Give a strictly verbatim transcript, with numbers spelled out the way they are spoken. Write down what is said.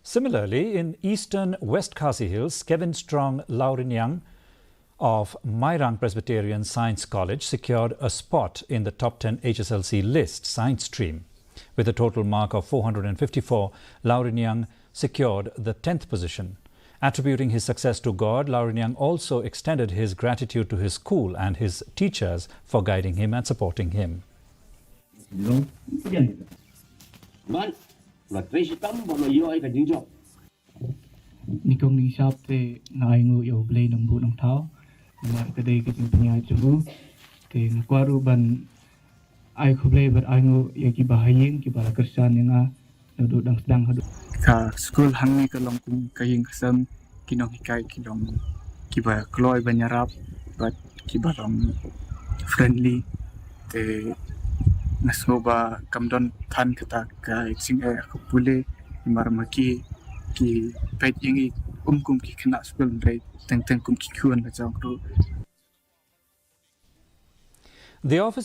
Similarly, in eastern West Khasi Hills, Kevin Strong Lauriniang of Mairang Presbyterian Science College secured a spot in the top ten H S L C list science stream. With a total mark of four hundred and fifty-four, Lauriniang secured the tenth position. Attributing his success to God, Lauriniang also extended his gratitude to his school and his teachers for guiding him and supporting him. Nyngkong nyngshap te nga ai nguh ïa U Blei Nongbuh Nongthaw namar ka dei ka jingpynïaid jong u. Te nga kwah ruh ban ai khublei bad ai nguh ïa kiba ha ïing kiba la kyrshan ïa nga naduh dang sdang haduh. Ka skul hangne ka long kum ka ïing ka sem, ki nonghikai ki long kiba kloi ban ïarap bad kiba long friendly. Te nga sngew ba kam don than kata ka jingeh ha ka pule namar ma ki ki peit ïa ngi um kum ki khynnah skul, hynrei teng teng kum ki khun la jong ruh. The office